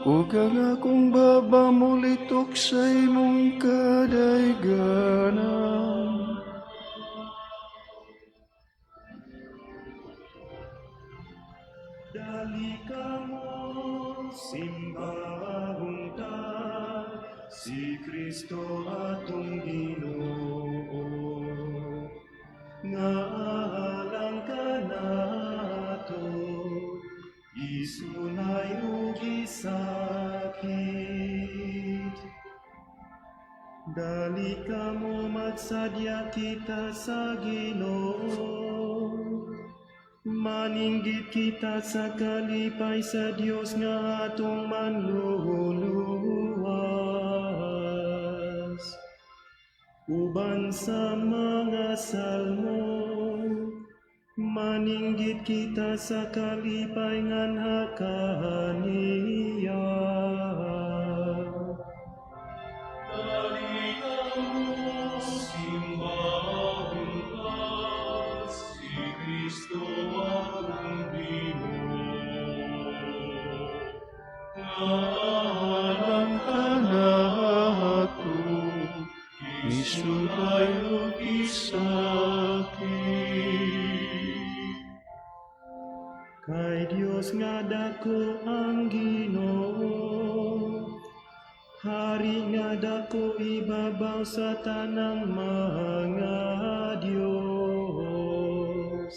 Ug ang akong baba mulitok sa imong kadayganan. Dali kamo, simbahon ta, si Kristo atong Ginoo. Nga alang kanato, gisulay ug gisakit. Dali kamo, magsadya kita sa Ginoo. Maninggit kita sa kalipay sa Dios nga atong manluluwas. Uban sa mga salmo, maninggit kita sa kalipay nganha kaniya. Dali kamo, simbahon ta, si Kristo atong Ginoo. Nga alang kanato, gisulay ug gisakit. Kay Dios nga dako ang Ginoo, Hari nga dako ibabaw sa tanang mga Dios.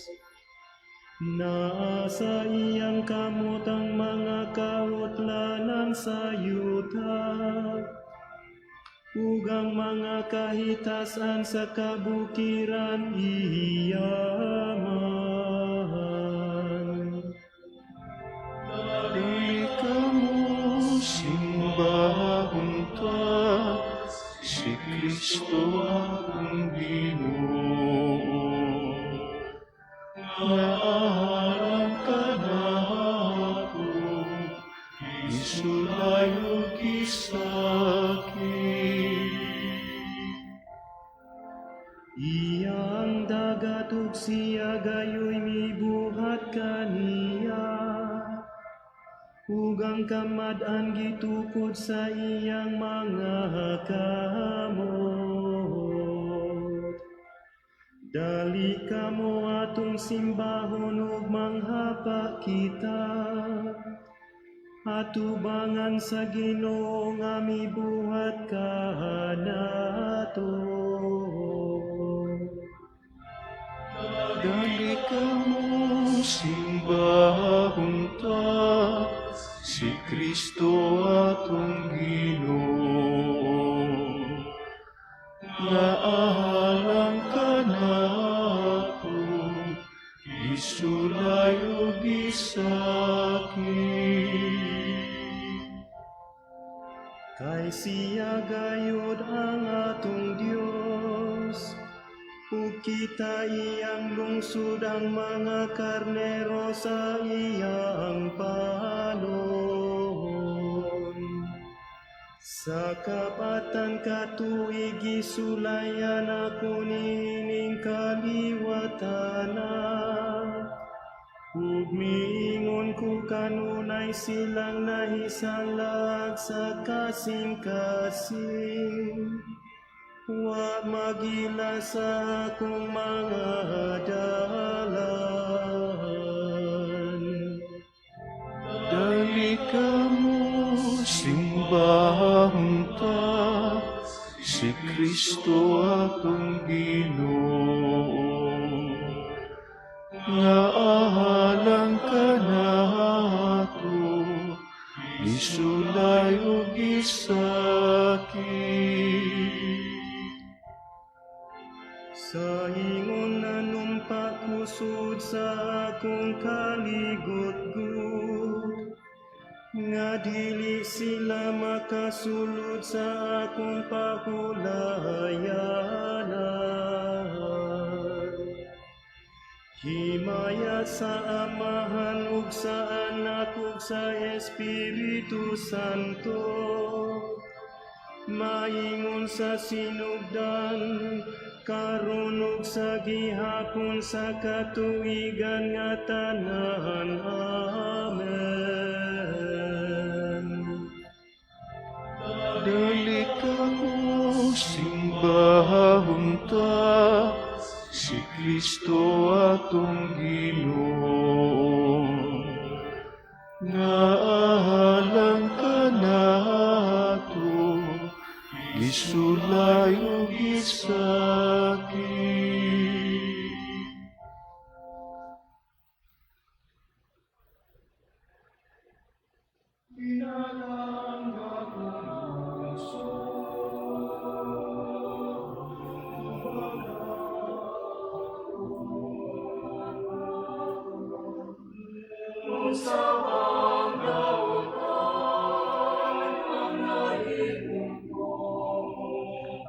Naa sa iyang kamot ang mga kautlanan sa yuta, ug ang mga kahitasan sa kabukiran iya man. Dali kamo, simbahon ta, si Kristo atong Ginoo. Nga alang kanato, gisulay ug gisakit. Iyang dagat ug siya gayoy mibuhat kaniya, ug ang kamad-an gitukod sa iyang mga kamot. Dali kamo, atong simbahon ug manghapa kita atubangan sa Ginoo nga mibuhat kanato. Dali kamo, simbahon ta, si Kristo atong Ginoo. Nga alang kanato, gisulay ug gisakit. Kay siya gayod ang atong Dios, ug kita iyang lungsod, ang mga karnero sa iyang palon. Sa kapat-an ka tuig gisulayan ako niining kaliwatana. Ug miingon ko, "Kanunay silang nahisalag sa kasing-kasing. Wa magila sa akong mga dalan." Dali kamo, simbahon ta, si Kristo atong Ginoo. Nga alang kanato, gisulay ug gisakit. Sa ingon nanumpa ko sud sa akong kaligutgut nga dili sila makasulod sa akong pahulayanan. Himaya sa Amahan ug sa Anak ug sa Espiritu Santo. Maingon sa sinugdan, karon ug sa gihapon sa katuigan nga tanan. Amen. Dali kamo, simbahon ta si Kristo atong Ginoo, nga alang kanato gisulay ug gisakit. Binatang akong lungsod, Unsa bang dautan ang nahimo ko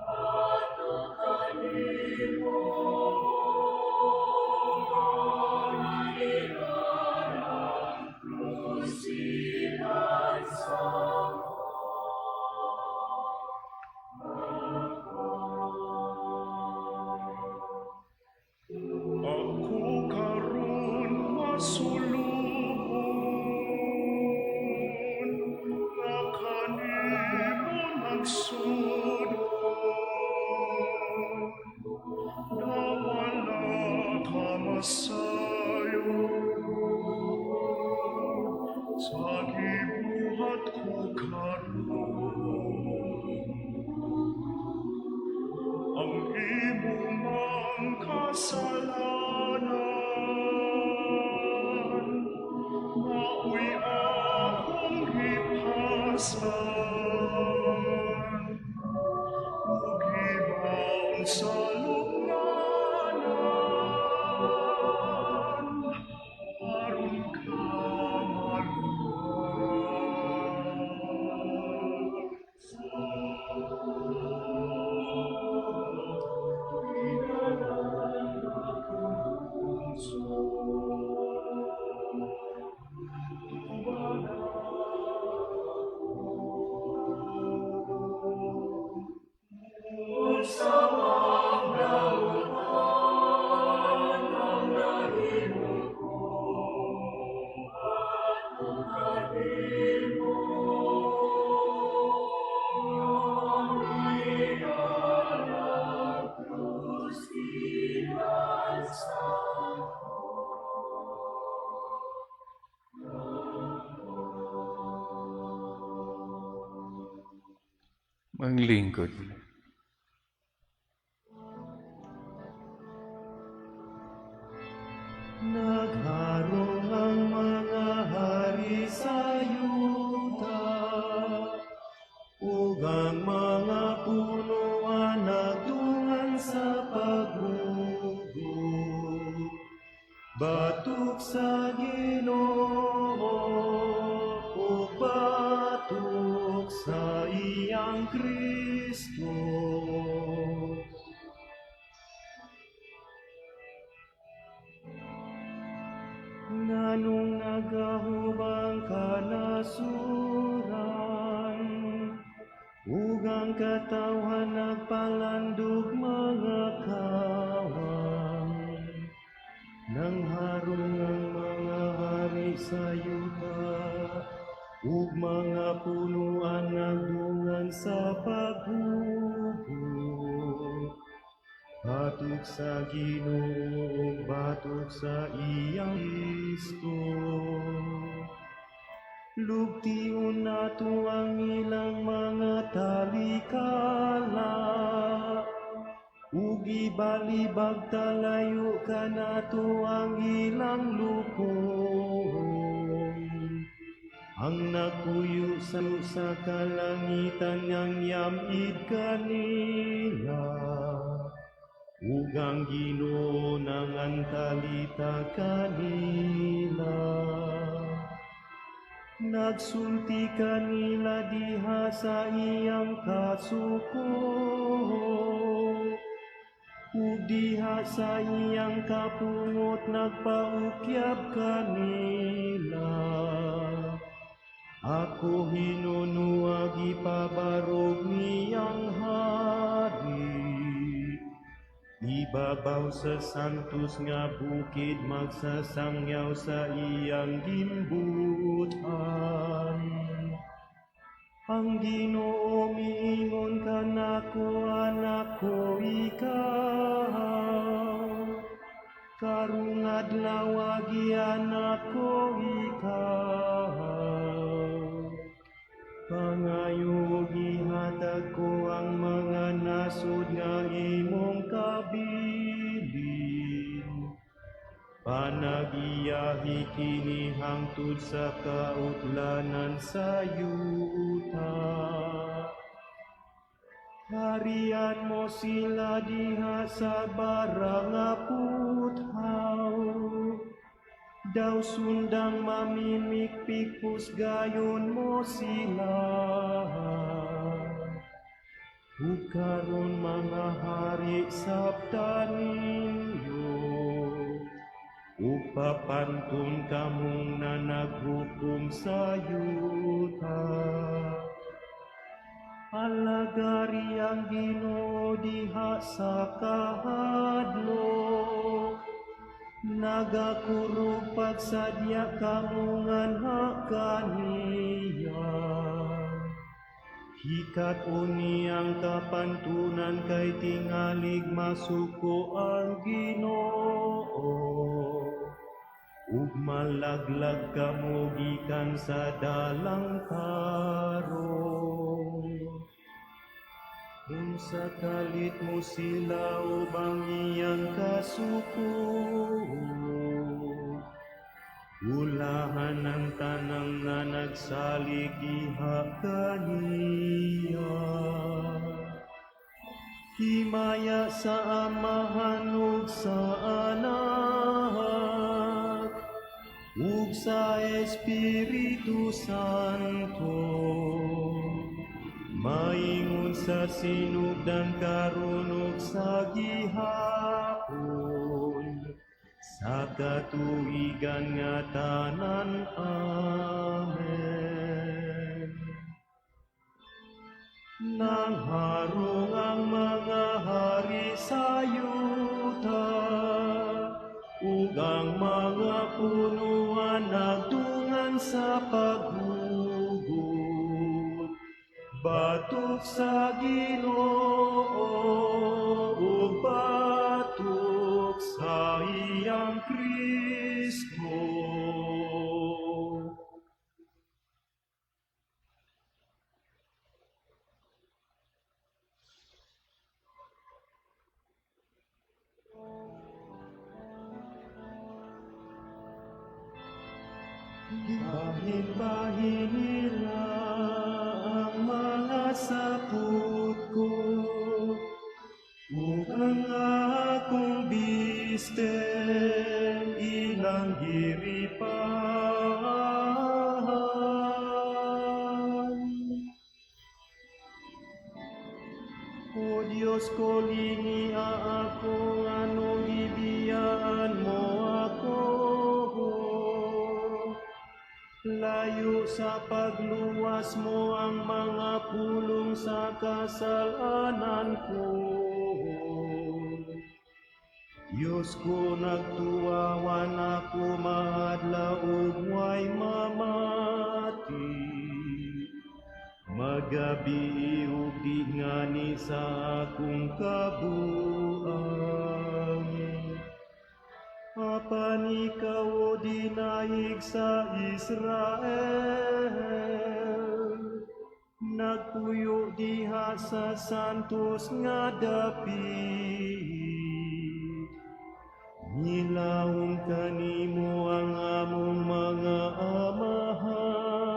ato kanimo? Ang krusilan sa Ako karon masulubon nga kanimo nagsudon, na wala ka masayon sa gibuhat ko karon. Ang imo mang kasalanan mao'y akong gipasan ug gibaon sa lubnganan aron ka maluwas. Binatang akong lungsod, tubag Unsa bang dautan ang nahimo ko ato kanimo? Ang krusilan sa Maglingkod. Nagharong ang mga hari sa yuta, ug ang mga punuan nagdungan sa paghugot. Batok sa Ginoo ug batok sa iyang Kristo. Nganong nagahubang kanasuran ug ang katawhan nagpalandog mga kawang? Nangharong ang mga hari sa yuta ug mga punuan nagdungan sa paghugot. Batok sa Ginoo ug batok sa iyang Kristo. Lugtion nato ang ilang mga talikala ug ibalibag talayo kanato ang ilang lupong. Ang nagpuyo sa kalangitan ang yamid kanila, ug ang Ginoo nangantalita kanila. Nagsulti kanila diha sa iyang kasuko, ug diha sa iyang kapungot nagpaukyab kanila. Ako hinunua gipabarog niyang hari. Ibabaw sa santos nga bukid magsasangyaw sa iyang gimbutan. Ang Ginoo miingon kanako, "Anak ko ikaw. Karong adlaw gianak ko ikaw. Pangayo, gihatag ko ang mga nasod nga imong kabilin. Panagiyahi kini hangtod sa kautlanan sa yuta. Harian mo sila diha sa bara nga puthaw. Daw sundang mamimikpik, pusgayon mo sila. Ug karon mga hari sabta ninyo, ug papanton kamong nanaghukom sa yuta. Alagari ang Ginoo diha sa kahadlok. Nagakurog pagsadya kamo nganha kaniya. Hikat-on ang kapantunan kay tingalig masuko ang Ginoo. Ug malaglag kamo gikan sa dalang tarong. Unsa kalit mo sila ang iyang kasuko. Ulahan ang tanang nga nagsalig diha kaniya. Himaya sa Amahan ug sa Anak ug sa Espiritu Santo. Maingon sa sinugdan, karon ug sa gihapon, sa katuigan nga tanan. Amen. Nangharong ang mga hari sa yuta, ug ang mga punuan nagdungan sa paghugot batok sa Ginoo ug batok sa iyang Kristo. Bahin-bahin nila ang mga sapot ko, ug ang akong biste ilang giripan. O Diyos ko, lingia ako, nganong gibiyaan mo ako? Layo sa pagluwas mo ang mga pulong sa kasalanan ko. Diyos ko, nagtuawan ako maadlaw ug way mamati. Magabi ug di ngani sa akong kabuang. Apan ikaw, o dinaig sa Israel, nagpuyo diha sa santos nga dapit. Milaom kanimo ang among mga amahan.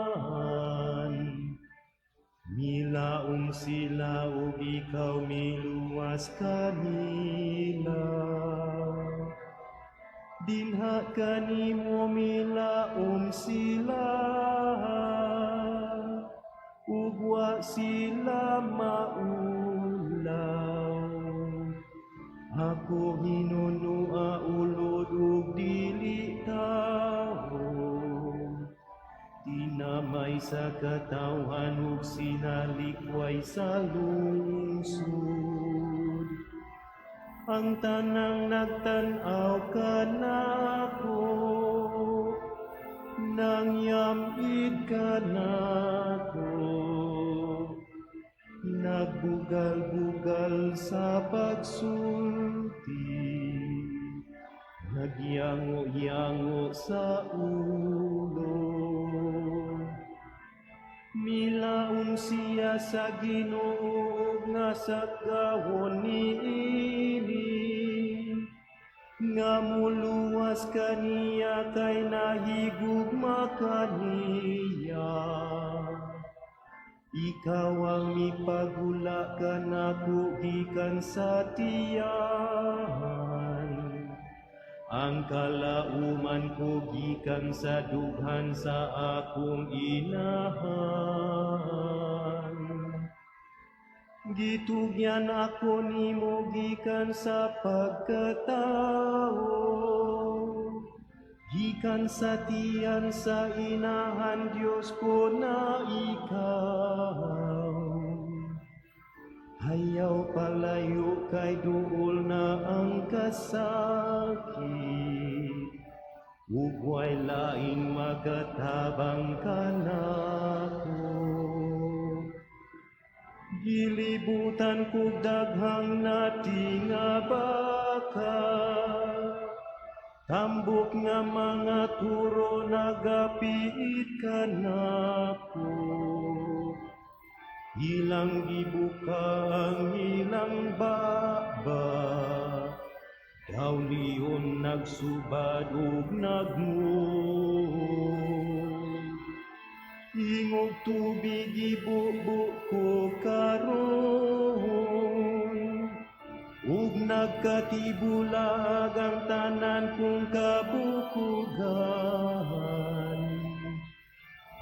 Milaom sila ug ikaw miluwas kanila. Dinha kanimo milaom sila, ug wa sila maulaw. Ako hinunua ulod ug dili tawo, tinamay sa katawhan ug sinalikway sa lungsod. Ang tanang nagtan-aw kanako nangyam-id kanako. Nagbugal-bugal sa pagsulti, nagyango-yango sa ulo. Milaom siya sa Ginoo nga sakgawon niini, nga muluwas kaniya kay nahigugma kaniya. Ikaw ang mipagula kanako gikan sa tiyan. Ang kalauman ko gikan sa dughan sa akong inahan. Gitugyan ako nimo gikan sa pagkatao. Gikan sa tiyan sa inahan, Dios ko na ikaw. Ayaw palayo kay duol na ang kasakit. Ug way laing makatabang kanako. Gilibutan kog daghang natingabaka. Tambok nga mga turo nagapiit kanako. Ilang gibuka ang ilang baba. Daw leon nagsubad ug nagmog. Ingog tubig gibubo ko karon, ug nagkatibulag ang tanan kong kabukugan.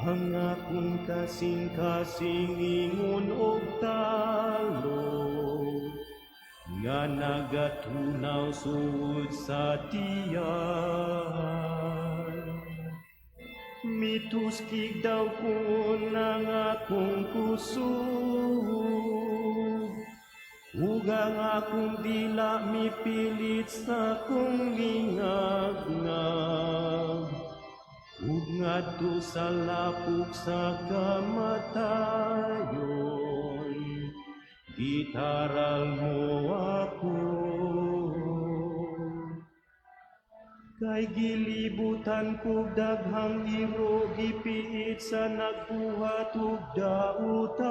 Ang akong kasing-kasing ingon og talok nga nagatunaw sud sa tiyan. Mituskig daw ko ng akong kusog ug ang akong dila mipilit sa akong lingagngag ug ngadto sa lapok sa kamatayon gitaral mo ako. Kay gilibutan ko daghang iro, gipiit sa nagbuhat ug dautan.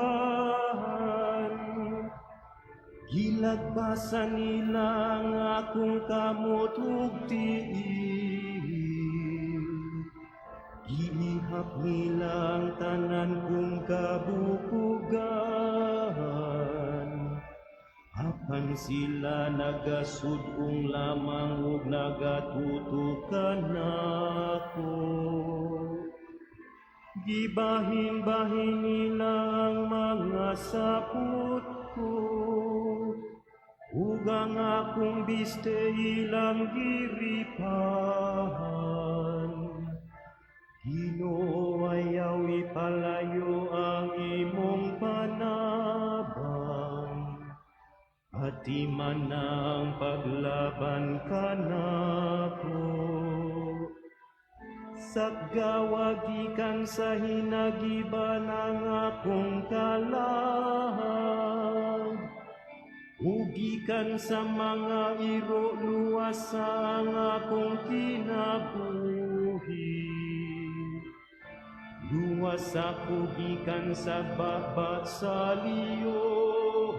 Gilagpasan nila ang akong kamot ug tiil. Giihap nila ang tanan kong kabukugan. Apan sila nagasud-ong lamang ug nagatutok kanako. Gibahin-bahin nila ang mga sapot ko ug ang akong biste ilang giripahan. Ginoo, ayaw ipalayo ang imong panabang. Atiman na ang paglaban kanako. Sakgawa gikan sa hinagiban ang akong kalag ug gikan sa mga iro luwas ang akong kinabuhi. Luwas ako gikan sa baba sa leon.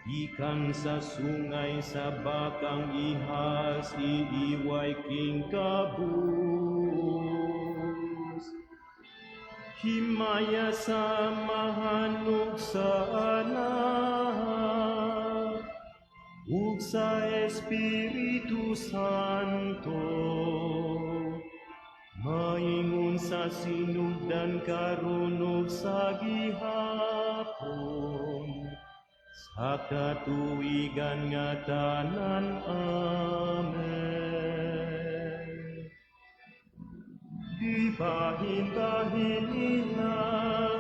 Gikan sa sungay sa bakang ihas, iiway king kabus. Himaya sa Amahan ug sa Anak ug sa Espiritu Santo, maingon sa sinugdan, karon ug sa gihapon, sa katuigan nga tanan. Amen. Gibahin-bahin nila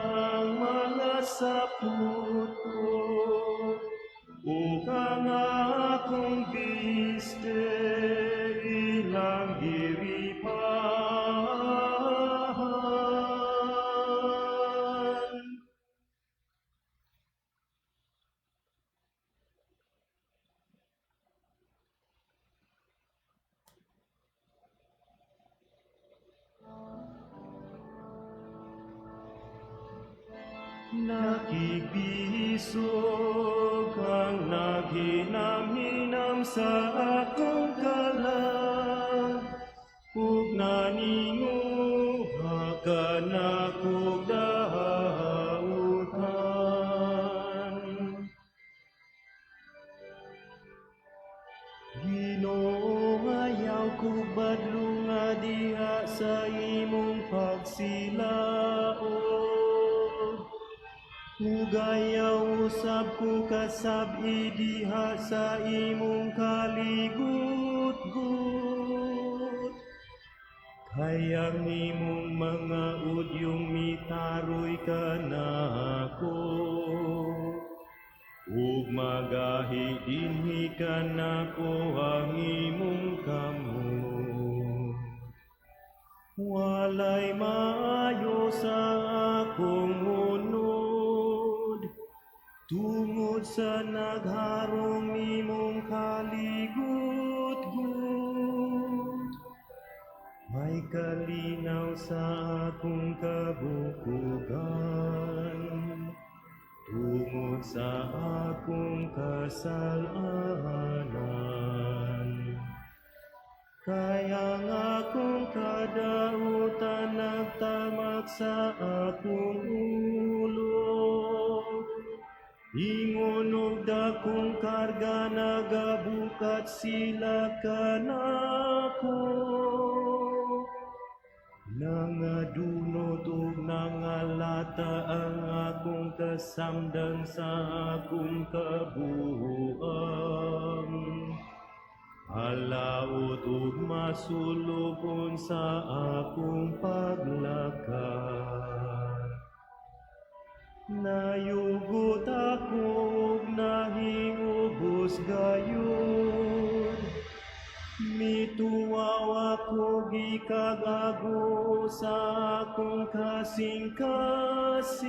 ang mga sapot ko ug ang akong biste ilang giripahan. Nakigbisog ang naghinam-hinam sa akong kalag ug naninguha kanakog dautan. Ginoo, ayaw ko badlunga diha sa imong pagsilaog. Ug ayaw usab ko kasab-i diha sa imong kaligutgut. Kay ang imong mga udyong mitaroy kanako ug magahi dinhi kanako ang imong kamot. Walay maayo sa akong unod tungod sa nagharong nimong kaligutgut. May kalinaw sa akong kabukugan tungod sa akong kasalanan. Kay ang akong kadautan nagtamak sa akong ulo. Ingon og dakong karga, nagabukat sila kanako. Nangadunot ug nangalata ang akong kasamdang sa akong kabuang. Halaot ug masulupon sa akong paglakat. Nayugot ako ug nahiubos gayud. Mituaw ako gikag-ago sa akong kasing-kasing.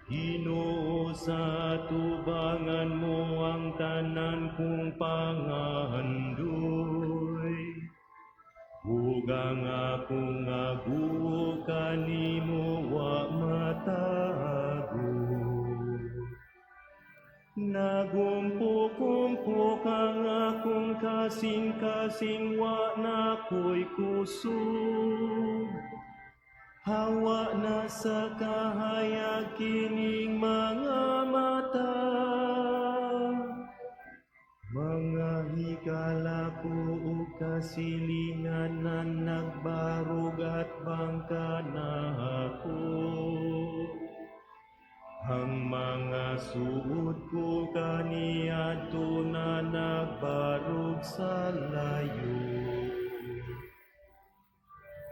Ginoo, sa atubangan mo ang tanan kong pangandoy. Ug ang akong aguo kanimo wa matago. Nagumpok-umpok ang akong kasing-kasing, wa na ko'y kusog. Hawa na sa kahayag kining mga mata. Mga higala ko ug kasilingan na nagbarog at bangka nako. Ang mga suod ko kaniadto na nagbarog sa layo.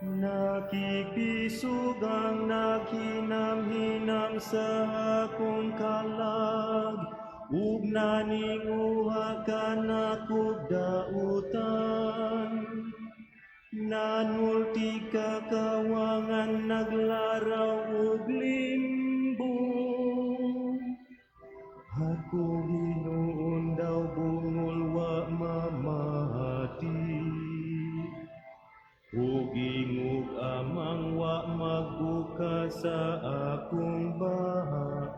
Nakigbisog ang naghinam-hinam sa akong kalag ug naninguha kanakog dautan. Nanulti ka kawangan, naglaraw og limbo. Ako hinuon daw bungol, wa mamati. Ug ingog amang wa magbuka sa akong baba.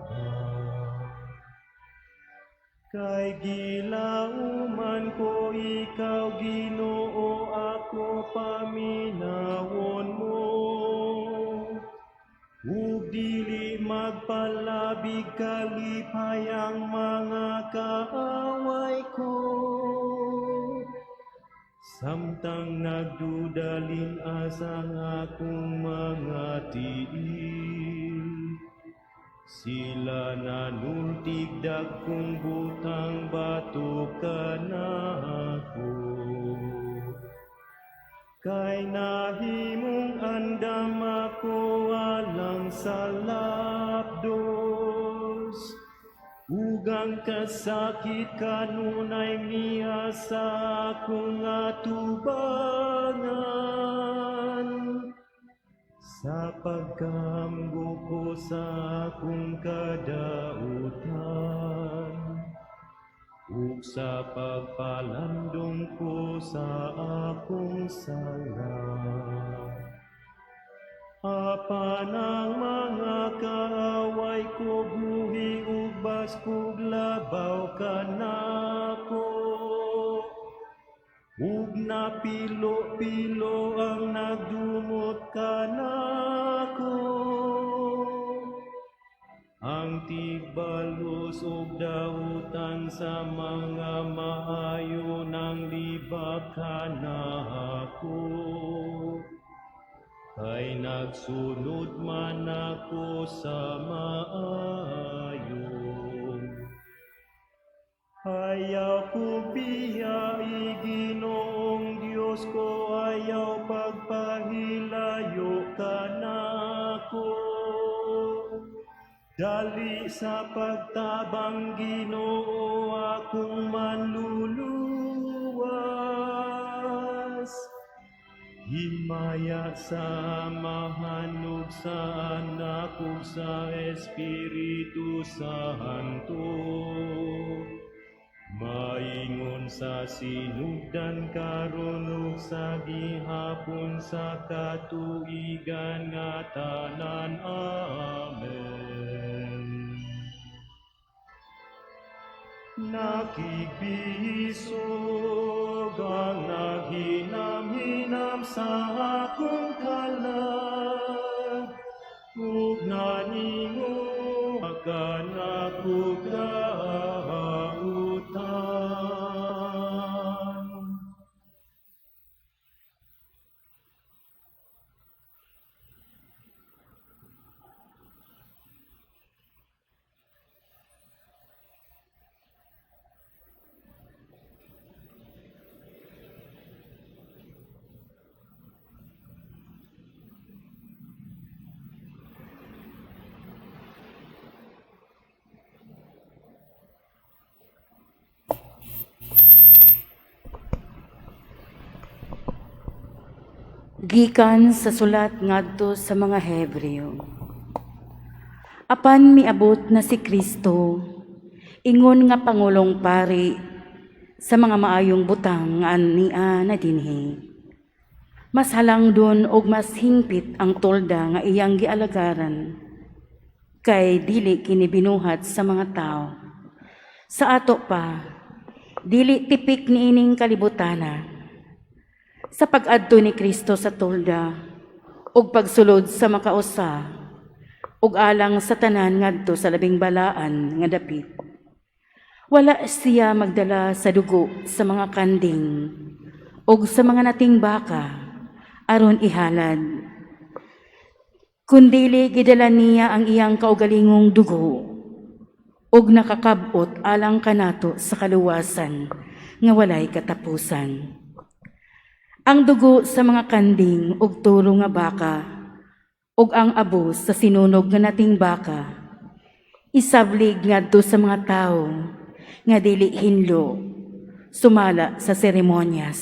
Kay gilauman ko ikaw, Ginoo, ako paminawon mo. Ug dili magpalabig kalipay ang mga kaaway ko. Samtang nagdudalin ang akong mga tiil, sila nanultig dagkong butang batok kanako. Kay nahimong andam ako alang sa lapdos. Ug ang kasakit kanunay niya sa akong atubangan. Sa pagkahamgo ko sa akong kadautan ug sa pagpalandong ko sa akong sala. Apan ang mga kaaway ko buhi ug baskog labaw kanako. Ug napilo-pilo ang nagdumot kanako. Ang tigbalos ug dautan sa mga maayo nang libak kanako. Kay nagsunod man ako sa maayo. Ayaw ko biyai, Ginoong Diyos ko, ayaw pagpahilayo kanako. Dali sa pagtabang, Ginoo, akong manluluwas. Himaya sa Amahan ug sa Anak ug sa Espiritu Santo. Maingon sa sinugdan karon ug sa gihapon sa katuigan nga tanan. Amen. Nakigbisog ang naghinam-hinam sa akong kalag ug naningo kanako dautan. Gikan sa sulat ngadto sa mga Hebreo. Apan miabot na si Kristo, ingon nga pangulong pari sa mga maayong butang nga ania na dinhi. Mas halangdon og mas hingpit ang tolda nga iyang gialagaran, kay dili kini binuhat sa mga tao. Sa ato pa, dili tipik niining kalibutana. Sa pag-adto ni Kristo sa tolda ug pagsulod sa makausa ug alang sa tanan ngadto sa labing balaan nga dapit. Wala siya magdala sa dugo sa mga kanding ug sa mga nating baka aron ihalad. Kundili gidala niya ang iyang kaugalingong dugo ug nakakab-ot alang kanato sa kaluwasan nga walay katapusan. Ang dugo sa mga kanding ug turo nga baka ug ang abo sa sinunog nga nating baka isablig ngadto sa mga tawo nga dili hinlo sumala sa seremonyas.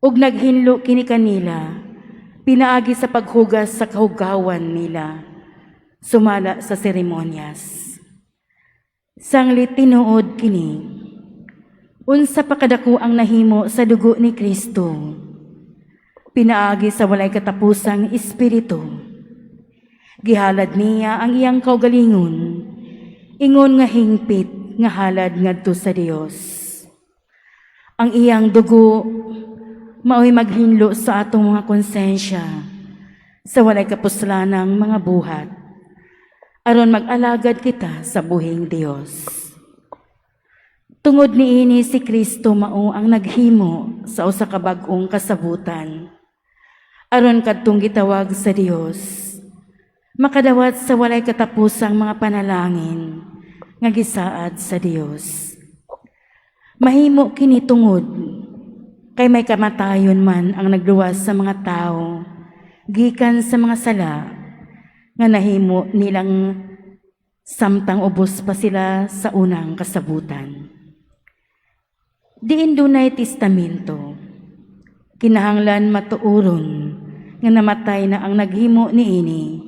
Ug naghinlo kini kanila pinaagi sa paghugas sa kahugawan nila sumala sa seremonyas. Sanglit tinuod kini, unsa pa kadako ang nahimo sa dugo ni Kristo pinaagi sa walay katapusang espiritu. Gihalad niya ang iyang kaugalingon ingon nga hingpit nga halad ngadto sa Dios. Ang iyang dugo mao'y maghinlo sa atong mga konsensya sa walay kapuslanang mga buhat aron mag-alagad kita sa buhing Dios. Tungod niini, si Kristo mao ang naghimo sa usa ka bag-ong kasabutan aron kadtong gitawag sa Dios makadawat sa walay katapusang mga panalangin nga gisaad sa Dios. Mahimo kini tungod kay may kamatayon man ang nagluwas sa mga tao gikan sa mga sala nga nahimo nilang samtang ubos pa sila sa unang kasabutan. Diin dunay testamento, kinahanglan matuoron nga namatay na ang naghimo niini,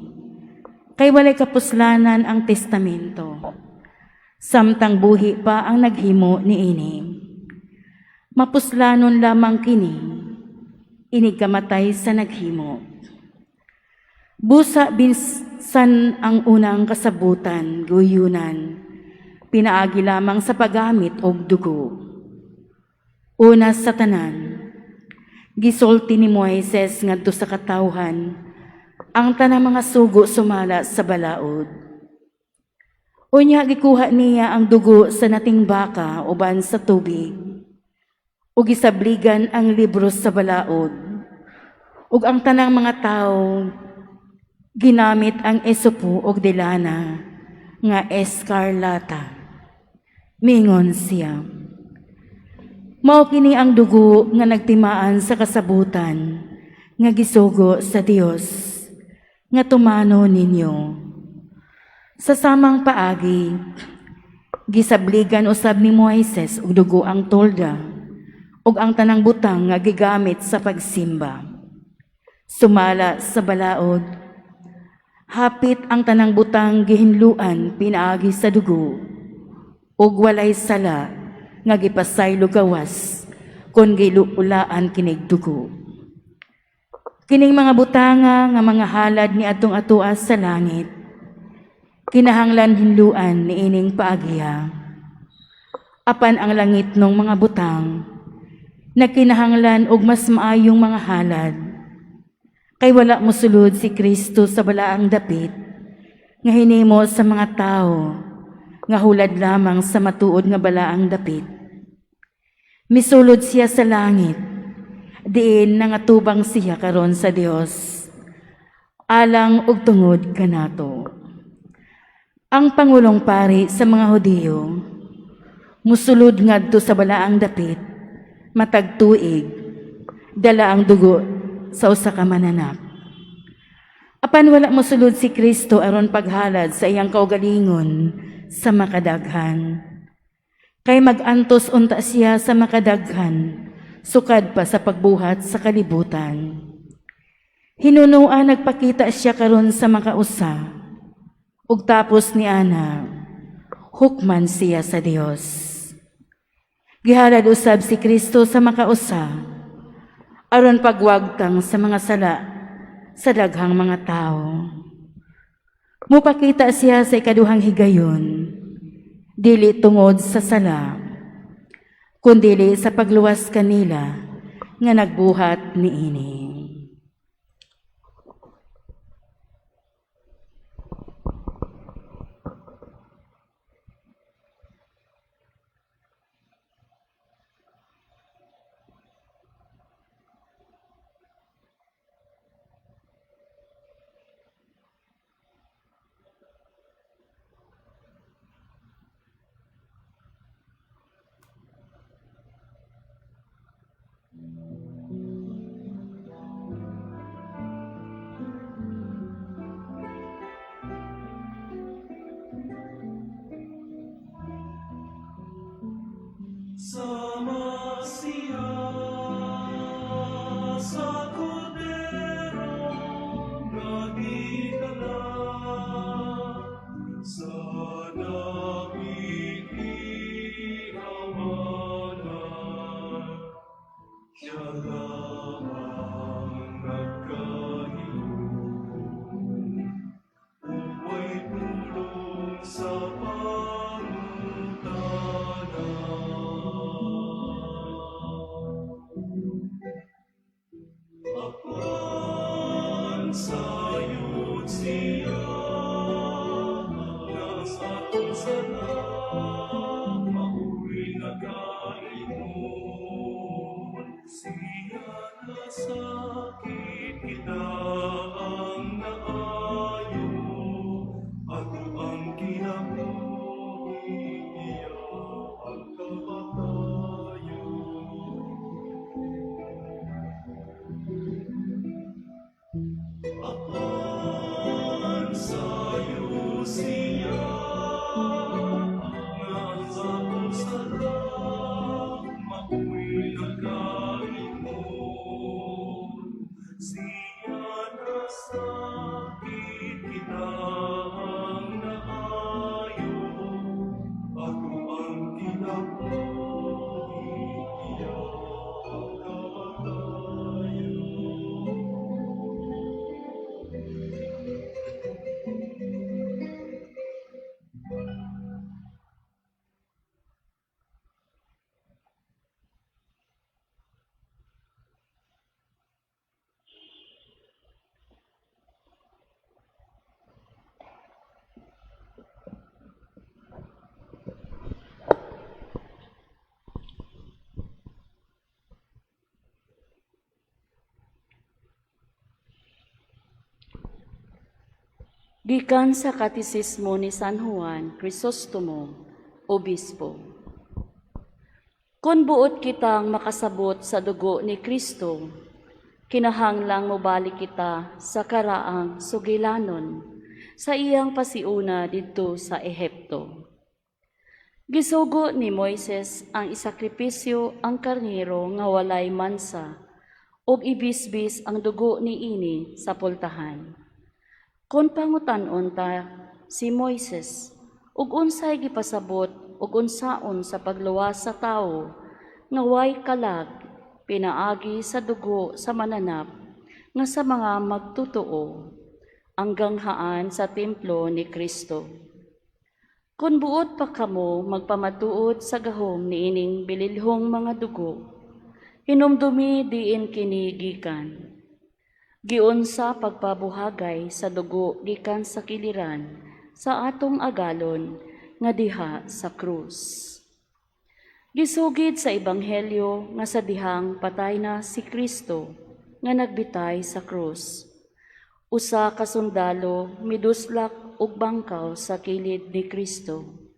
kay walay kapuslanan ang testamento samtang buhi pa ang naghimo niini. Mapuslanon lamang kini inig kamatay sa naghimo. Busa binsan ang unang kasabutan, guyunan, pinaagi lamang sa paggamit og dugo. Una sa tanan, gisulti ni Moises ngadto sa katawhan ang tanang mga sugo sumala sa balaod. Unya gikuha niya ang dugo sa nating baka uban sa tubig ug gisabligan ang libro sa balaod ug ang tanang mga tawo ginamit ang esopo og delana nga eskarlata. Mingon siya, "Mao kini ang dugo nga nagtimaan sa kasabutan nga gisugo sa Dios nga tumano ninyo." Sa samang paagi, gisabligan usab ni Moises og dugo ang tolda ug ang tanang butang nga gigamit sa pagsimba. Sumala sa balaod, hapit ang tanang butang gihinluan pinaagi sa dugo ug walay sala nga gipasaylo gawas kon giluulaan kinig dugo. Kining mga butanga nga mga halad ni adtong atoa sa langit, kinahanglan hinluan niining paagiha. Apan ang langitnong mga butang nagkinahanglan og mas maayong mga halad. Kay wala mosulod si Kristo sa balaang dapit nga hinimo sa mga tao nga hulad lamang sa matuod nga balaang dapit. Misulod siya sa langit, diin nangatubang siya karon sa Dios, alang og tungod kanato. Ang pangulong pari sa mga Hudiyo musulod ngadto sa balaang dapit matag tuig, dala ang dugo sa usa ka mananap. Apan wala mosulod si Kristo aron paghalad sa iyang kaugalingon sa makadaghan. Kay mag-antos unta siya sa makadaghan sukad pa sa pagbuhat sa kalibutan. Hinunoa nagpakita siya karon sa makausa, ug tapos ni ana, hukman siya sa Dios. Gihalad usab si Kristo sa makausa aron pagwagtang sa mga sala sa daghang mga tao. Mupakita siya sa ikaduhang higayon, dili tungod sa sala, kundili sa pagluwas kanila nga nagbuhat niini. Sama siya sa kordero nga gidala sa dapit ihawanan. Siya lamang nagkahilom, ug way pulong sa pangutana. Apan sayod siya nga sa atong sala maoy nakaingon. Siya nasakit, kita ang naayo, ato ang kinabuhi, iya ang kamatayon. Apan sayo siya nga sa atong sala maoy nakaingon. Siya nasakit, kita ang naayo, Gikan sa Katisismo ni San Juan Crisostomo, Obispo. Kung buot kitang makasabot sa dugo ni Kristo, kinahanglang mobalik kita sa karaang sugilanon sa iyang pasiuna didto sa Ehipto. Gisugo ni Moises ang isakripisyo ang karnero nga walay mansa ug ibisbis ang dugo niini sa pultahan. Kon pangutan-on ta si Moises ug unsay gipasabot ug unsaon sa pagluwas sa tawo nga way kalag pinaagi sa dugo sa mananap nga sa mga magtotoo ang ganghaan sa templo ni Kristo. Kung buot pa kamo magpamatuod sa gahom niining bililhong mga dugo, hinumdumi diin kini gikan. Giunsa pagpabuhagay sa dugo gikan sa kiliran sa atong agalon nga diha sa krus. Gisugid sa Ebanghelyo nga sa dihang patay na si Kristo nga nagbitay sa krus, usa ka sundalo miduslak og bangkaw sa kilid ni Kristo.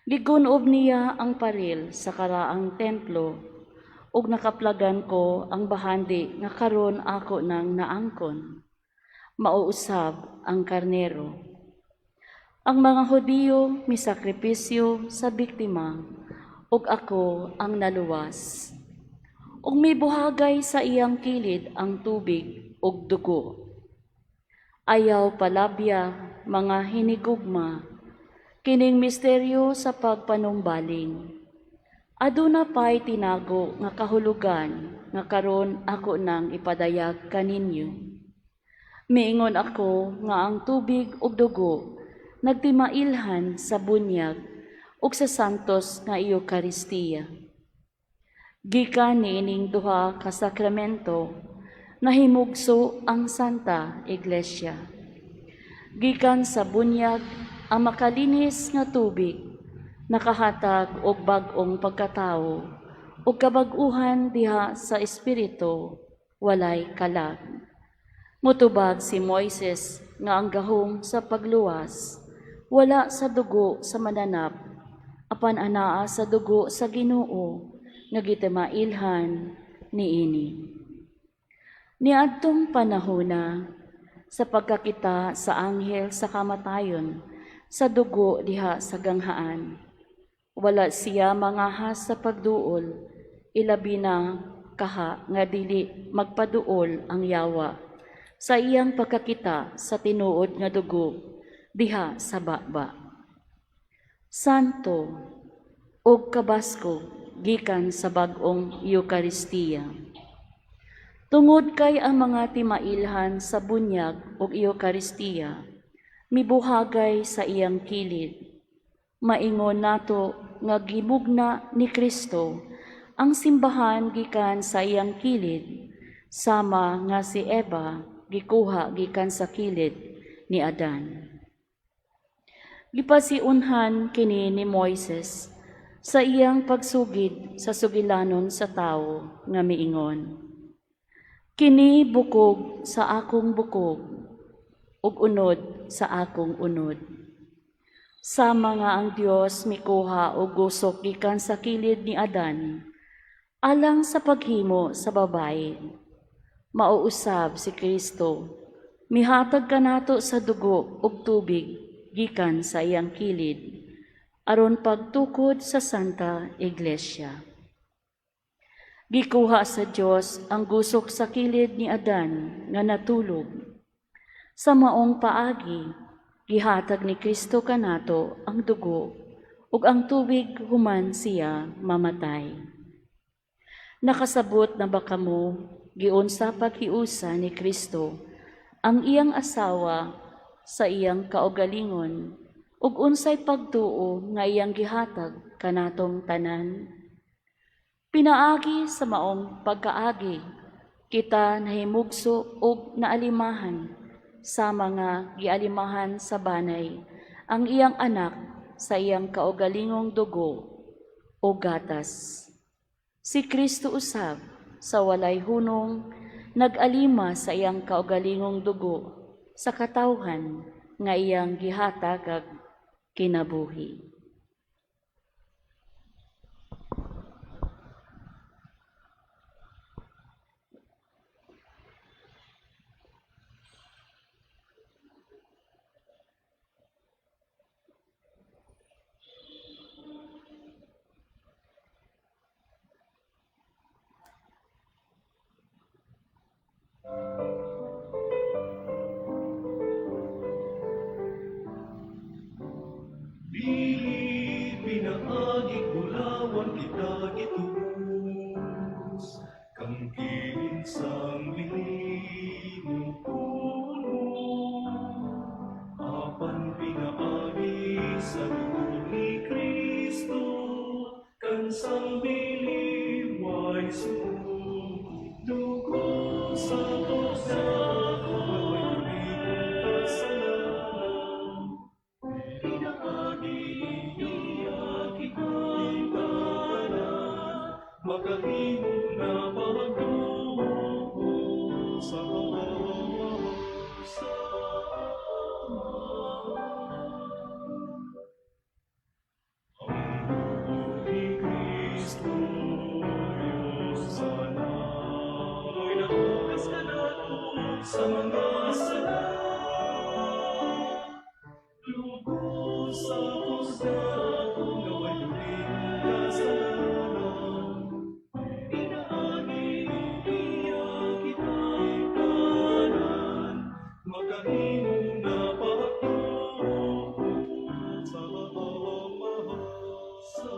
Gigunob niya ang paril sa karaang templo ug nakaplagan ko ang bahandi nga karon ako nang naangkon. Mao usab ang karnero. Ang mga Hudiyo misakripisyo sa biktima ug ako ang naluwas. Ug mibuhagay sa iyang kilid ang tubig ug dugo. Ayaw palabya, mga hinigugma, kining misteryo sa pagpanumbaling. Aduna pa'y tinago nga kahulugan nga karon ako nang ipadayag kaninyo. Miingon ako nga ang tubig ug dugo nagtimailhan sa bunyag ug sa santos nga Eukaristiya. Gikan niining duha ka sakramento, nahimugso ang Santa Iglesia. Gikan sa bunyag ang makalinis nga tubig nakahatag og bag-ong pagkatawo ug kabag-uhan diha sa espiritu walay kalag. Mutubag si Moises nga ang gahom sa pagluwas wala sa dugo sa mananap apan anaa sa dugo sa Ginoo nga gitimailhan niini. Niadtong panahona, sa pagkakita sa anghel sa kamatayon sa dugo diha sa ganghaan, wala siya mangahas sa pagduol, ilabi na kaha nga dili magpaduol ang yawa sa iyang pagkakita sa tinuod nga dugo diha sa baba. Santo ug kabaskog gikan sa bag-ong Eukaristiya. Tungod kay ang mga timailhan sa bunyag ug Eukaristiya mibuhagay sa iyang kilid, maingon nato nga gimugna ni Kristo ang simbahan gikan sa iyang kilid, sama nga si Eva gikuha gikan sa kilid ni Adan. Gipasiunhan kini ni Moises sa iyang pagsugid sa sugilanon sa tawo nga miingon, "Kini bukog sa akong bukog ug unod sa akong unod." Sama nga ang Dios mikuha og gusok gikan sa kilid ni Adan alang sa paghimo sa babaye, mao usab si Kristo mihatag kanato sa dugo ug tubig gikan sa iyang kilid aron pagtukod sa Santa Iglesia. Gikuha sa Dios ang gusok sa kilid ni Adan nga natulog. Sa maong paagi, gihatag ni Kristo kanato ang dugo ug ang tubig human siya mamatay. Nakasabot na ba kamo giunsa paghiusa ni Kristo ang iyang asawa sa iyang kaugalingon ug unsay pagtuo nga iyang gihatag kanatong tanan? Pinaagi sa maong pagkaagi, kita nahimugso ug naalimahan sa mga gialimahan sa banay ang iyang anak sa iyang kaugalingong dugo o gatas. Si Kristo usab sa walay hunong nag-alima sa iyang kaugalingong dugo sa katawhan. nga iyang gihatag ag kinabuhi. Dili pinaagig bulawan kita gitubos, kang kinsang bilin puno, apan pinaagi sa dugo ni Kristo, kansang biliway dugo sa kordero, kasalanan. Pinaagi iya kitang tanan, makahimo na pagdugo sa sa Ang dugo ni Kristo, Diyos sana, mo'y nahugas kanato sa mga sala. Dugo sa kordero nga way kasalanan. Pinaagi iya kitang tanan, makahimo na pagtuo sa Ama, sa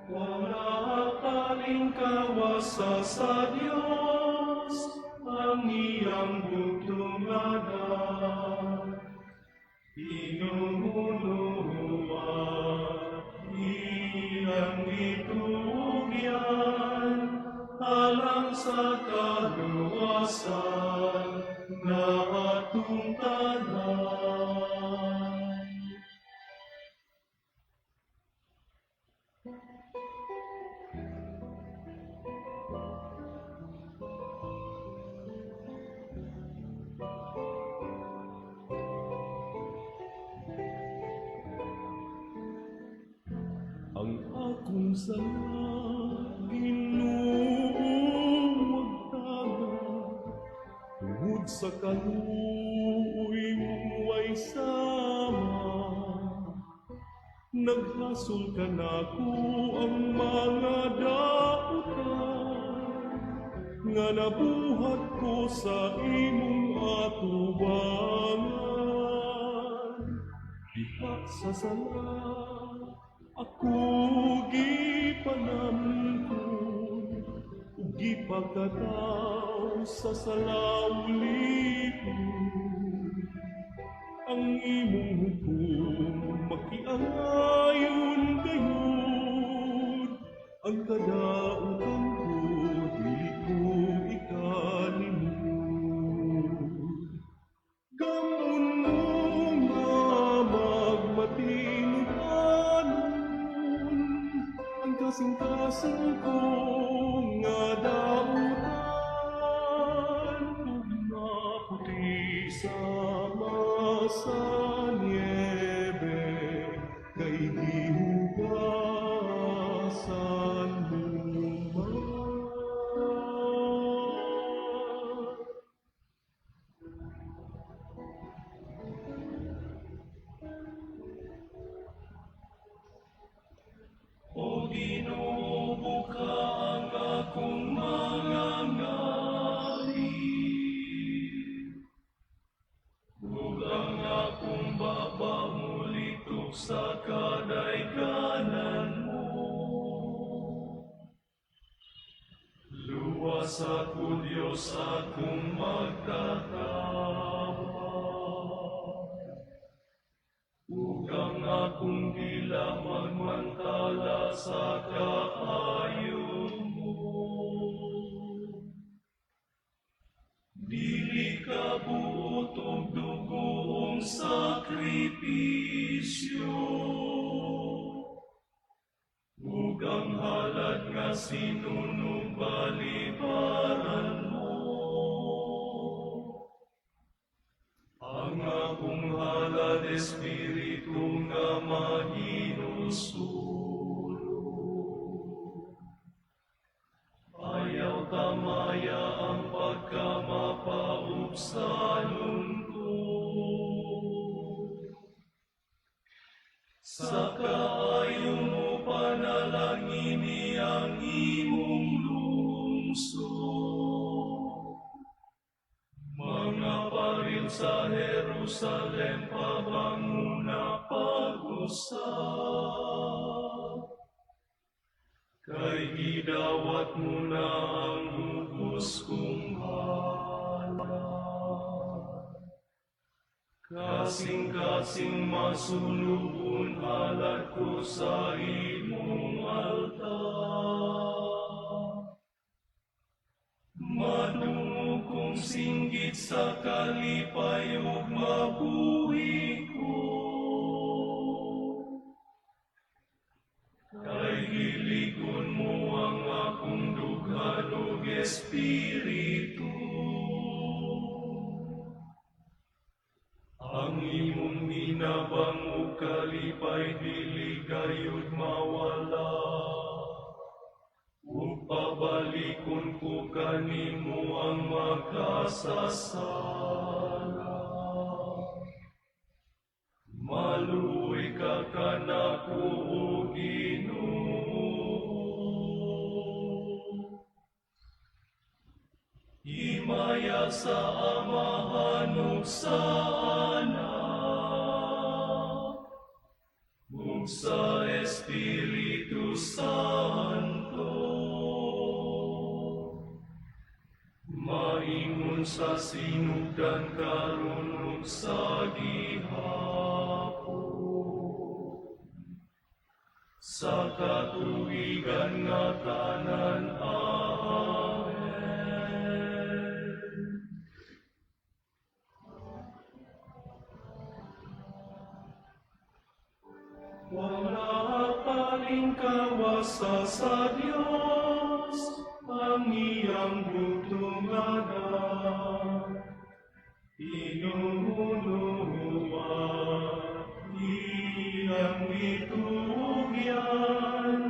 Wala palingkawasa sa Diyos ang iyang bugtunganan. Inuunuwa iyang itugyan alang sa kaluwasan na atong tanan. Ang akong sala, Ginoo, magtaga, tungod sa kaluoy mong way sama. Naghasol kanako ang mga dautan nga nabuhat ko sa imong atubangan. Diha sa sala ako gipanamkon ug gipakataw sa salawlipon. Ang imong hukom makiangayon gayud, ang kadautan ko dili ko ikalimot. Gamon mo nga magmatinud-anon ang kasing-kasing ko nga dautan, ug naputi sama sa niebe kay gihugasan mo man. O Ginoo, buka ang akong mga ngali, ug ang akong baba mulitok sa kadayganan mo. Luwas ako, Diyos, akong magtatabang, ug ang akong dila magmantala sa kaayo mo. imong sakripisyo ug ang halad nga sinunog balibaran mo. Ang akong halad, espiritu nga mahinulsol. Ayaw tamaya ang pagkamapaubsanon ko. Sa kaayo mo panalangini ang imong lungsod. Mga paril sa Jerusalem, pabanguna pag-usab. Kay gidawat mo na ang bugos kong halad. Kasing-kasing masunubon halad ko sa imong altar. Madungog kong singgit sa kalipay ug mabuhi ko. Kay hiligon mo ang akong dughan ug espiritu. Ang imong hinabang ug kalipay dili gayud mawala. Ug pabalikon ko kanimo ang makasasala. Maluoy ka kanako, O Ginoo. Himaya sa Amahan ug sa Anak ug sa Espiritu Santo. Maingon sa sinugdan karon ug sa gihapon, sa katuigan nga tanan. Amen. Wala palingkawasa sa Dios ang iyang bugtong Anak. Inuunuwa, iyang itugyan,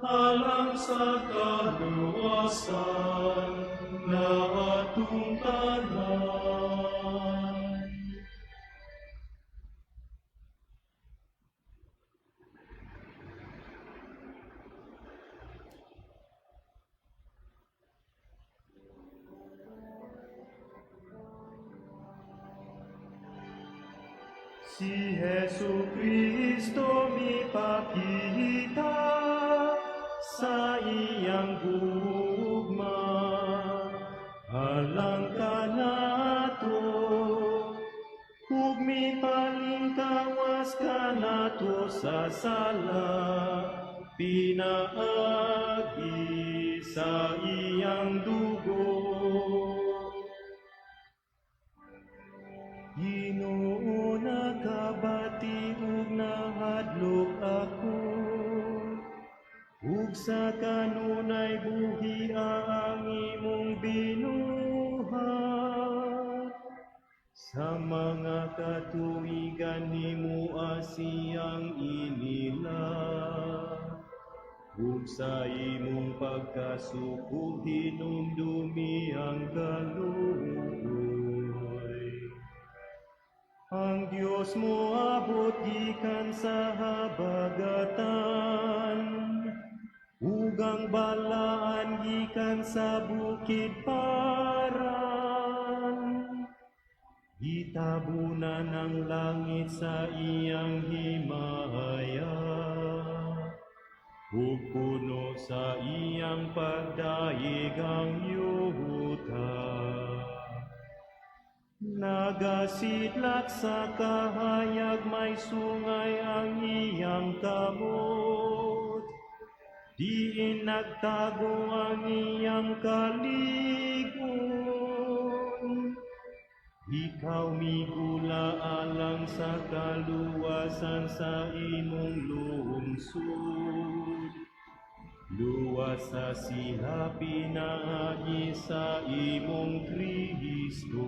alang sa kaluwasan na atong tanan. Si Jesu Kristo mipakita sa iyang gugma, alang kanato, ug mipalingkawas kanato sa sala, pinaagi sa iyang dugo. Ginoo, nakabati ug nahadlok ako, ug sa kanunay buhi ang imong binuhat. Sa mga katuigan nimo siyang inila, ug sa imong pagkasuko hinumdumi ang kaluoy. Ang Dios mo abot gikan sa habagatan, ug ang balaan gikan sa bukid Paran. Gitabunan ang langit sa iyang himaya, ug puno sa iyang pagdaig ang yuta. Nagasidlak sa kahayag, may sungay ang iyang kamot. Diin nagtago ang iyang kalig-on. Ikaw migula alang sa kaluwasan sa imong lungsod. Luwasa sila pinaagi sa imong Kristo.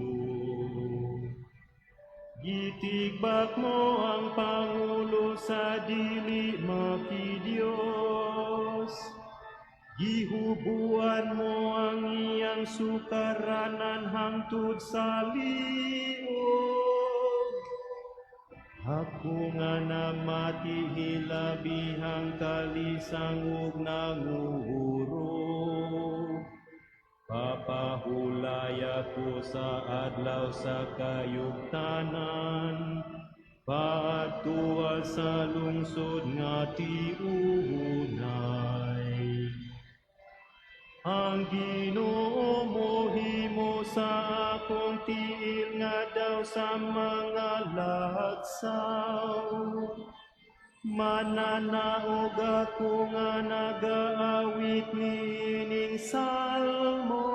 Gitigbak mo ang pangulo sa dili makidiyos. Gihubuan mo ang iyang sukaranan hangtod sa liog. Ako nga namati hilabihang kalisang ug nanguhurog. Papahulaya ko sa adlaw sa kayugtanan, paadtua sa lungsod nga tiunay. Ang Ginoo mohimo sa akong tiil nga daw sa mga lagsaw. Mananaog ako nga nagaawit niining salmo.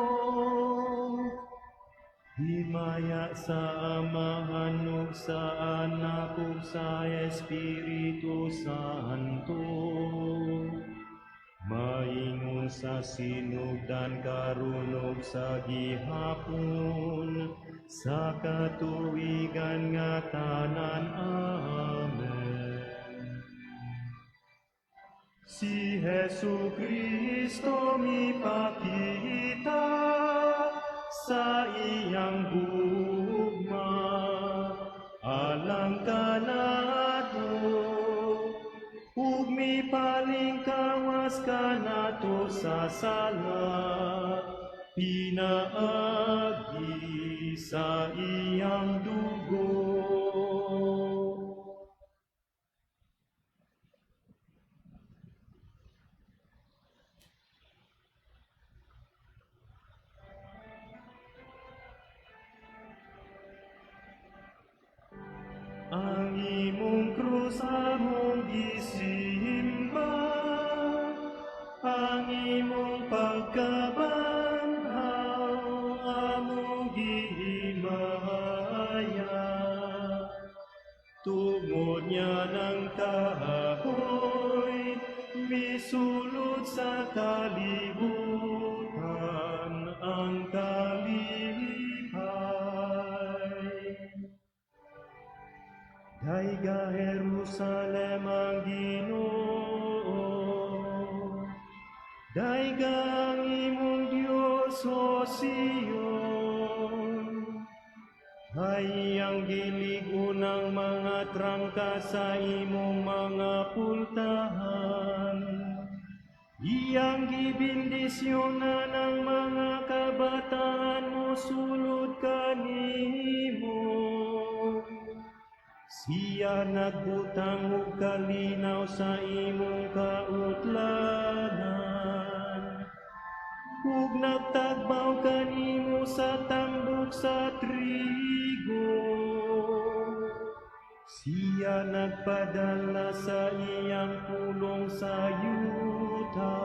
Himaya sa Amahan ug sa Anak ug sa Espiritu Santo. Maingon sa sinugdan karon ug sa gihapon, sa katuigan nga tanan. Amen. Si Hesu Kristo mipakita sa iyang gugma alang kanato ug mipalingkawas kanato sa sala pinaagi sa iyang dugo. Ang imong krus among gisimba, ang imong pagkabanhaw among gihimaya. Tungod niya ng kahoy, misulod sa kalibutan ang kalipay. Dayga Jerusalem ang Ginoo, dayga ang imong Dios, o Sion. Ay ang gilig-on ang mga trangka sa imong mga pultahan. Iyang gibendisyonan ang mga kabataan mosulod kanimo. Siya nagbutang og kalinaw sa imong kautlanan, ug nagtagbaw kanimo sa tambok sa trigo. Siya nagpadala sa iyang pulong sa yuta,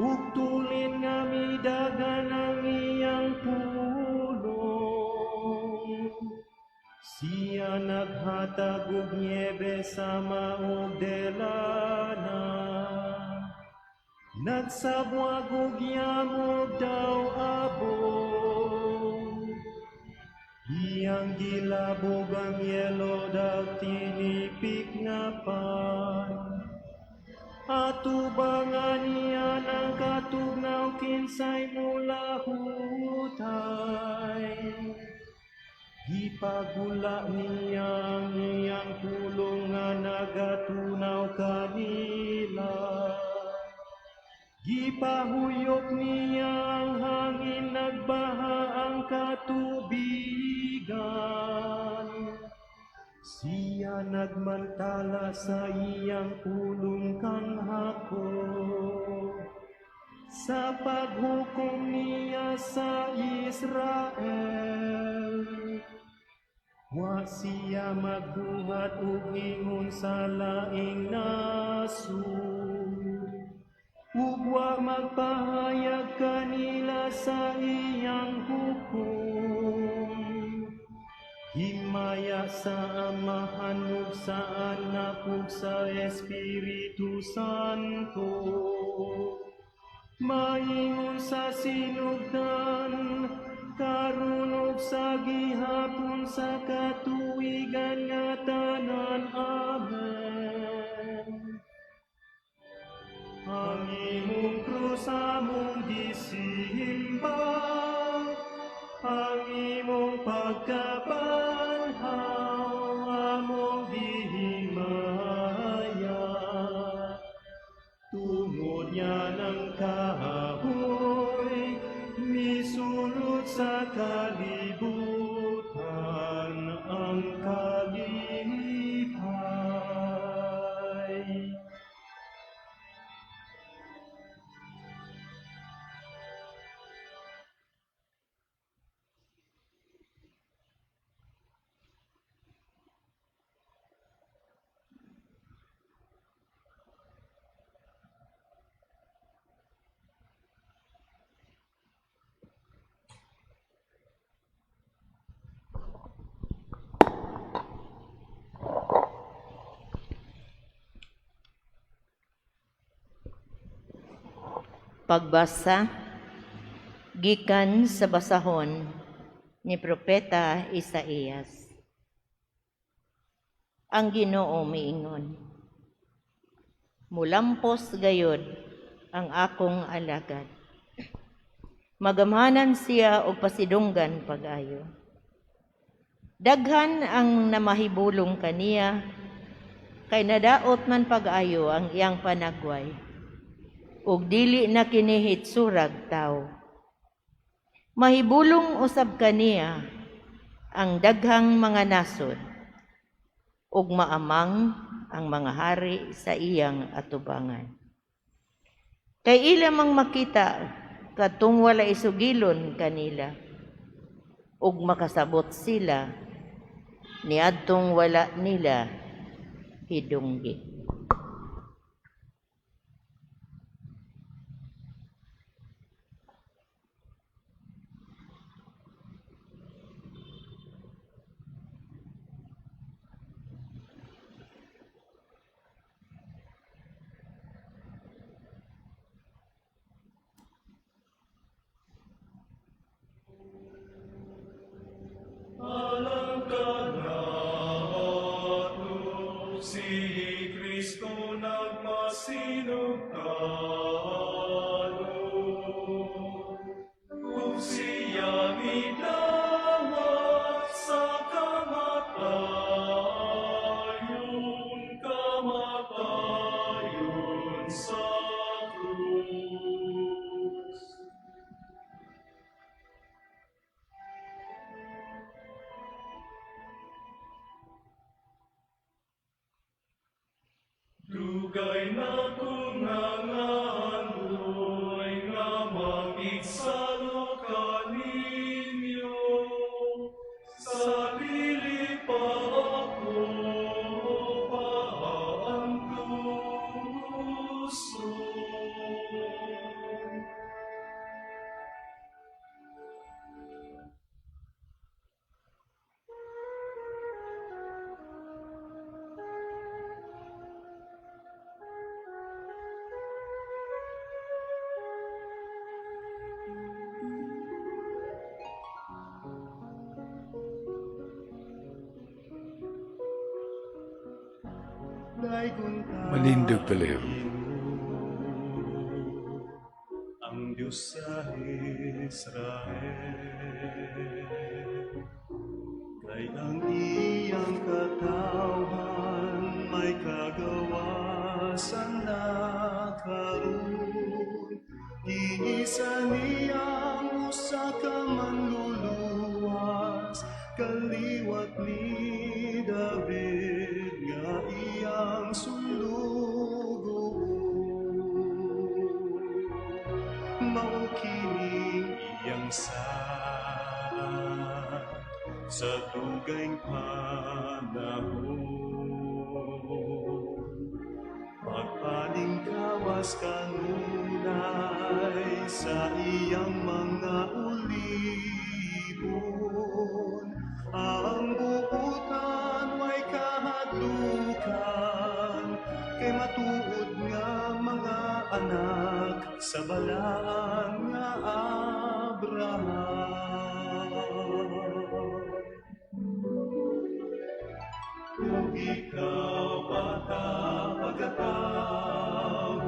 ug tulin nga midagan ang iyang pulong. Siya naghatag og niebe sama og delana. Nagsabwag og yamog daw abong. Iyang gilabog ang yelo daw tinipik nga pan. Atubangan niya ng katugnaw kinsay mulahutay. Gipagula niya ang iyang pulong nga nagatunaw kanila. Gipahuyop niya ang hangin, nagbaha ang katubigan. Siya nagmantala sa iyang pulong kang Jacob, sa paghukom niya sa Israel. Wa siya magbuhat og ingon sa laing nasud, ug wa magpahayag kanila sa iyang hukom. Himaya sa Amahan ug sa Anak ug sa Espiritu Santo. Maingon sa sinugdan, karon ug sa gihapon sa katuigan nga tanan. Amen. Ang imong krus among gisimba, ang imong pagkabanhaw among gihimaya. Tungod niya ng kahoy, misulod sa kalibutan ang kalipay. Pagbasa gikan sa basahon ni Propeta Isaías. Ang Ginoo miingon, mulampos gayod ang akong alagad. Magamhanan siya og pasidunggan pag-ayo. Daghan ang namahibulong kaniya, kay nadaot man pag-ayo ang iyang panagway, ug dili na kini hitsurag tawo. Mahibulong usab kaniya ang daghang mga nasod, ug maamang ang mga hari sa iyang atubangan. Kay ila mang makita katong wala isugilon kanila, ug makasabot sila niadtong wala nila hidunggi. Alang kanato, si Kristo nagmasinugtano. Ug siya midawat sa kamatayon, kamatayon sa krus. Dugay na kong nangandoy nga makigsalo kaninyo, sa dili pa ako paantuson. Manindog palihog. Ang Diyos sa Israel, kay ang iyang katawhan may kagawasan na karon. Giisa niyang usa ka manluluwas, kaliwat ni David nga iyang sulugoon. Mao kining iyang saad sa dugayng panahon. Pagpaningkawas kanunay sa iyang mga ulipon, ang buot anak sa balaan nga Abraham. Ug ikaw, bata, pagatawgon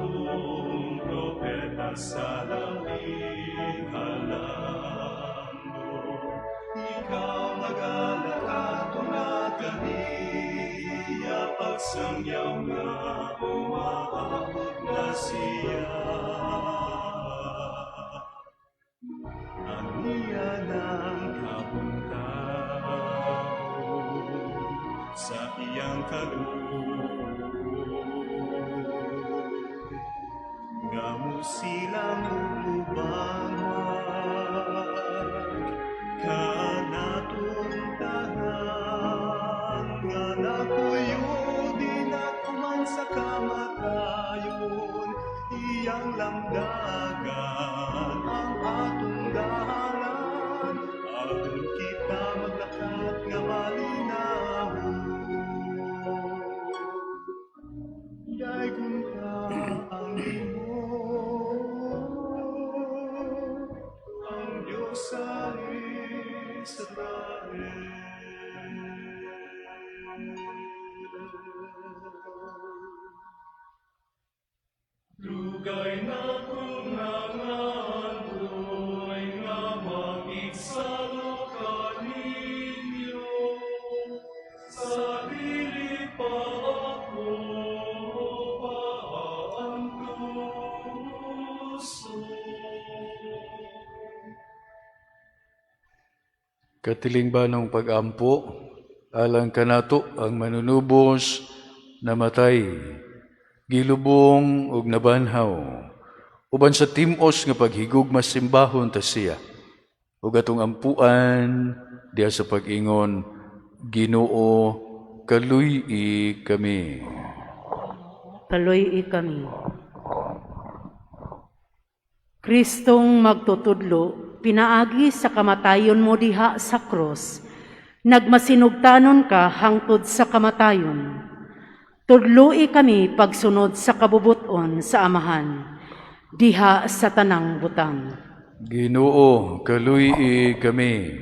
propeta sa Labing Halangdon. Ikaw magalakat na kaniya, pagsangyaw nga umaabot na siya. Ang iya ng kabuntagon sa iyang kaluoy, nga musilang ug mubangwag kanatong tanan nga napuyo dinakman sa kamatayon. Iyang lamdagan ang atong dalan aron kita maglakat nga malinawon. Daygon ka ang Ginoo, ang Dios sa Israel. Dugay na kong nangandoy nga makigsalo kaninyo, sa dili pa ako paantuson. Katilingbanong pag-ampo, alang kanato ang manunubos namatay, gilubong ug nabanhaw, uban sa tim-os nga paghigugma simbahon ta siya, ug atong ampuan diha sa pag-ingon, Ginoo, kaluy-i kami. Kaluy-i kami. Kristong magtutudlo, pinaagi sa kamatayon mo diha sa krus, nagmasinugtanon ka hangtod sa kamatayon. Tudloi kami pagsunod sa kabubuton sa Amahan, diha sa tanang butang. Ginoo, kaluy-i kami.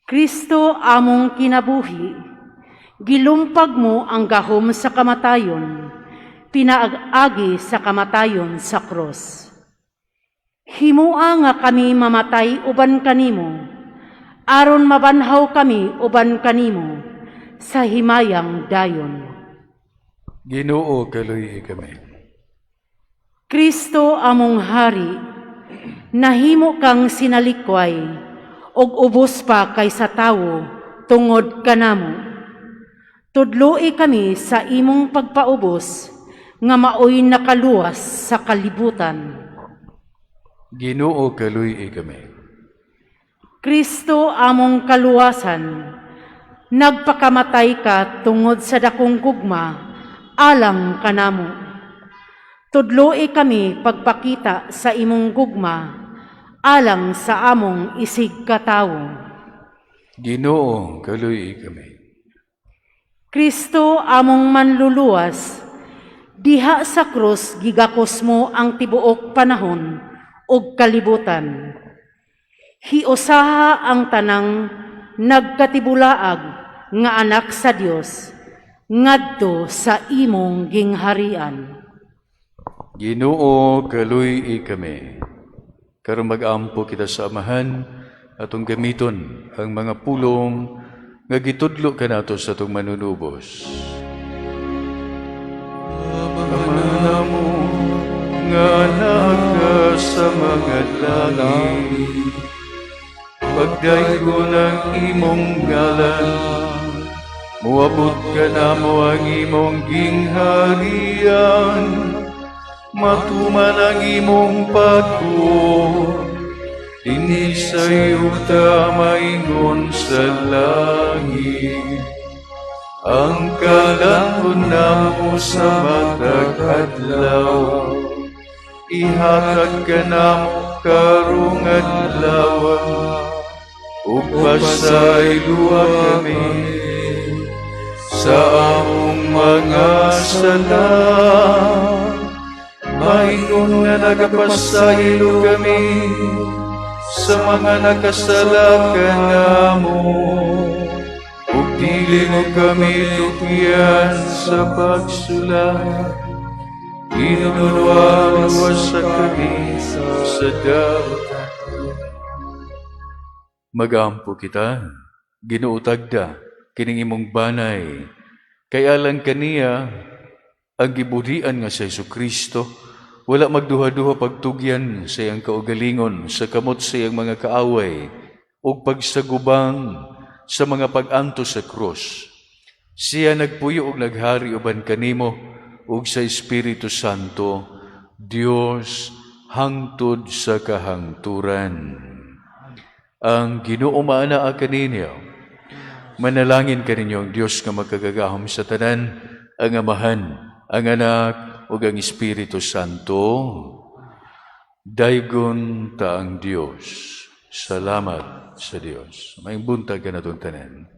Kristo among kinabuhi, gilumpag mo ang gahom sa kamatayon, pinaag-agi sa kamatayon sa krus. Himua nga kami mamatay uban kanimo, aron mabanhaw kami uban kanimo sa himayang dayon. Ginoo, kaluy-i kami. Kristo among hari, nahimo kang sinalikway, ug ubos pa kaysa tawo tungod kanamo. Tudloi kami sa imong pagpaubos nga maoy nakaluwas sa kalibutan. Ginoo, kaluy-i kami. Kristo among kaluwasan, nagpakamatay ka tungod sa dakong gugma alang kanamo. Tudloi kami pagpakita sa imong gugma alang sa among isig katawo. Ginoo, kaluy-i kami. Kristo among manluluwas, diha sa krus gigakos mo ang tibuok panahon ug kalibutan. Hiusaha ang tanang nagkatibulaag nga anak sa Dios ngadto sa imong gingharian. Ginoo, kaluy-i kami. Karon mag-ampo kita sa Amahan, atong gamiton ang mga pulong nga gitudlo kanato sa atong manunubos. Ama namo nga naa ka sa mga langit, pagdaygon ang imong ngalan, muabot kanamo ang imong gingharian, matuman ang imong pagbuot, dinhi sa yuta maingon sa langit. Ang kalan-on namo sa matag adlaw, ihatag kanamo karong adlaw, ug pasayloa kami sa among mga sala, Maingon nga nagapasaylo kami sa mga nakasala kanamo, ug dili mo kami tukyan sa pagsulay. Ginoo, luwasa kami sa dautan. Magampo kita, Ginoo, tagda kining imong banay, kay alang kaniya ang gibudhian nga si Kristo wala magduha-duha pagtugyan sa iyang kaugalingon sa kamot sa iyang mga kaaway ug pagsagubang sa mga pag-antos sa krus. Siya nagpuyo ug naghari uban kanimo ug sa Espiritu Santo, Dios, hangtod sa kahangturan. Ang Ginoo maanaa kaninyo. Manalangin kaninyo ang Dios nga makagagahom sa tanan, ang Amahan, ang Anak, ug ang Espiritu Santo. Daygon ta ang Dios. Salamat sa Dios. Maayong buntag kanatong tanan.